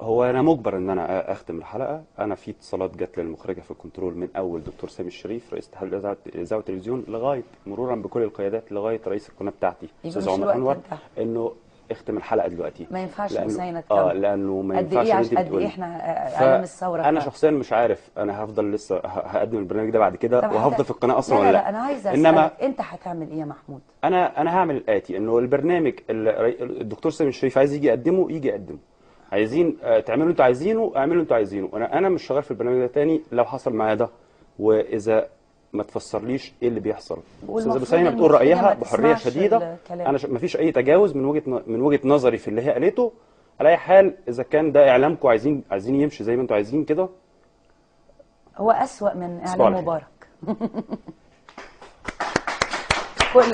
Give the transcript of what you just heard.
هو انا مجبر ان انا اختم الحلقة. انا في اتصالات جت للمخرجه في الكنترول من اول دكتور سامي الشريف رئيس اتحاد الاذاعة والتلفزيون لغاية مرورا بكل القيادات لغاية رئيس القناة بتاعتي استاذ عمر انور، انه اختم الحلقة دلوقتي. ما ينفعش حسين تكمل، لانه ما ينفعش. قد ايه احنا اعلام الثورة؟ انا شخصيا مش عارف، انا هفضل لسه هقدم البرنامج ده بعد كده وهفضل في القناة اصلا ولا لا؟ انا عايزه اسالك انت هتعمل ايه يا محمود؟ انا هعمل الاتي، انه البرنامج اللي الدكتور سامي الشريف عايز يجي يقدمه يجي يقدمه، عايزين تعملوا انتوا عايزينه اعملوا انتوا عايزينه. انا مش شغال في البرنامج ده تاني لو حصل معايا ده، واذا ما تفسرليش ايه اللي بيحصل. استاذه بثينه بتقول رايها بحرية شديدة، انا ما فيش اي تجاوز من وجهه نظري في اللي هي قالته. على اي حال اذا كان ده اعلامكم عايزين يمشي زي ما انتوا عايزين كده، هو اسوأ من اعلام مبارك. كل